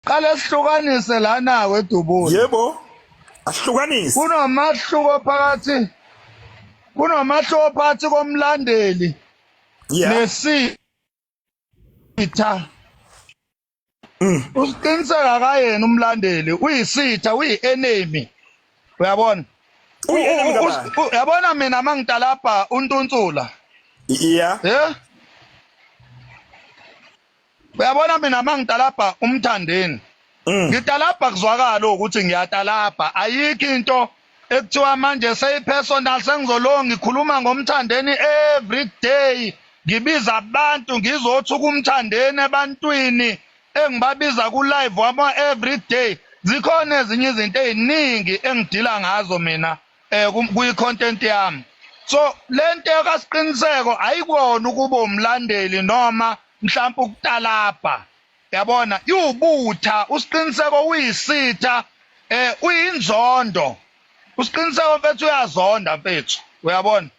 Qale sihlukanise lana wedubula. Yebo. Asihlukanise. Kunomahluko phakathi kunomahluko phakathi komlandeli nesitha. Usiqiniseka kayena umlandeli uyisitha uyi-enemy. Uyabona? Uyi-enemy kabani? Uyabona mina mangitalabha untunsula. Yeah. Yeah. Uyabona mina mangitalabha umthandeni. Ngitalabha kuzwakala ukuthi ngiyatalabha ayikho into ekuthiwa manje seyipersonal sengizolonga ngikhuluma ngomthandeni every day ngibiza abantu ngizothi kumthandeni ebantwini engibabiza ku live wami every day zikhona ezinye izinto eziningi engidila ngazo mina eh kuyi content yami so lento kaSiqiniseko ayikona ukuba umlandeli noma mhlawumbe ukutalabha yabona iwubutha uSiqiniseko uyisitha eh uyinzondo uSiqiniseko mfethu uyazonda mfethu uyabona.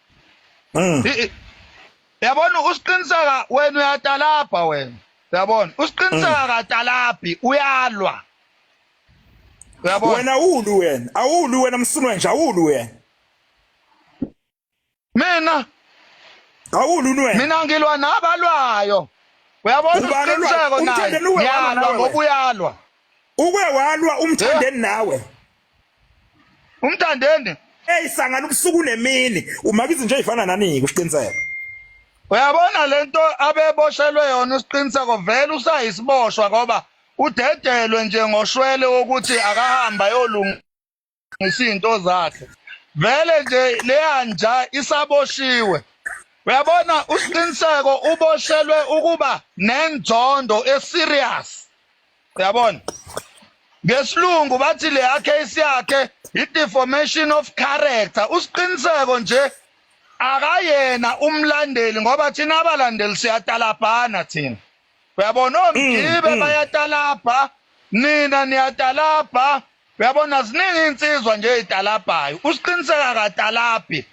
Yabona uSiqiniseka wena uyatalabha wena uyabona uSiqiniseka katalabhi uyalwa uyabona. Wena awulu wena awulu wena msunwe nje awulu wena. Mina awulu wena. Mina ngilwa nabalwayo uyabona Ubani olwayo? uSiqiniseko naye Umthandeni uwe walwa ngiyalwa nawe ngoba wena. uyalwa. Uke walwa umthandeni nawe. Umthandeni Hey sangana ubusuku nemini umaka izinto ezifana nani kuSiqiniseko. Uyabona lento abeboshelwe yona uSiqiniseko vele usayisiboshwa ngoba udedelwe nje ngoshwele wokuthi akahamba ayolungisa izinto zakhe. Vele nje leya nja isaboshiwe. Uyabona uSiqiniseko uboshelwe ukuba nenzondo eserious. Uyabona? Ngesilungu bathi leya case yakhe i-deformation of character. USiqiniseko nje akayena umlandeli ngoba thina abalandeli siyatalabhana thina. Uyabona omgibe bayatalabha nina niyatalabha uyabona ziningi insizwa nje ezitalabhayo uSiqiniseka katalabhi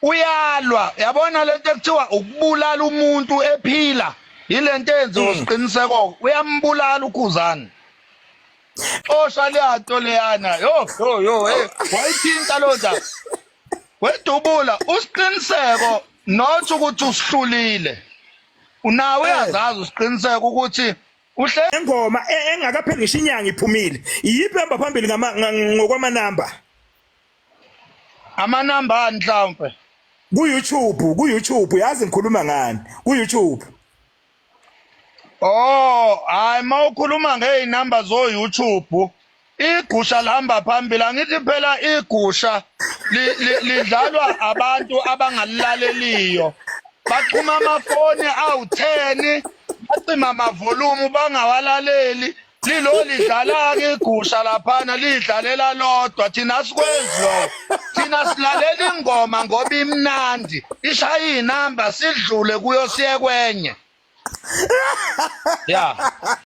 uyalwa uyabona lento ekuthiwa ukubulala umuntu ephila yilento eyenziwa uSiqiniseko uyambulala uKhuzani osha leyanto leyana yo yo yo hey wayithinta lo ndaba wedubula uSiqiniseko not ukuthi usihlulile unawe uyazazi uSiqiniseko ukuthi uhle Engoma engakapheli ngisho inyanga iphumile. Iyiphi ehamba phambili ngokwamanamba? Amanamba ani mhlawumbe? Ku YouTube, ku YouTube yazi ngikhuluma ngani? Ku YouTube. Oh, hayi mawukhuluma ngeyinamba zo YouTube igusha lihamba phambili angithi phela igusha lidlalwa abantu abangalilaleliyo baxhuma amafoni awu-10 bacima amavolumu bangawalaleli lilo lidlala-ke igusha laphana lidlalela lodwa thina asikwenzi lokho thina silalela ingoma ngoba imnandi ishaya iy'namba sidlule kuyo siye kwenye ya.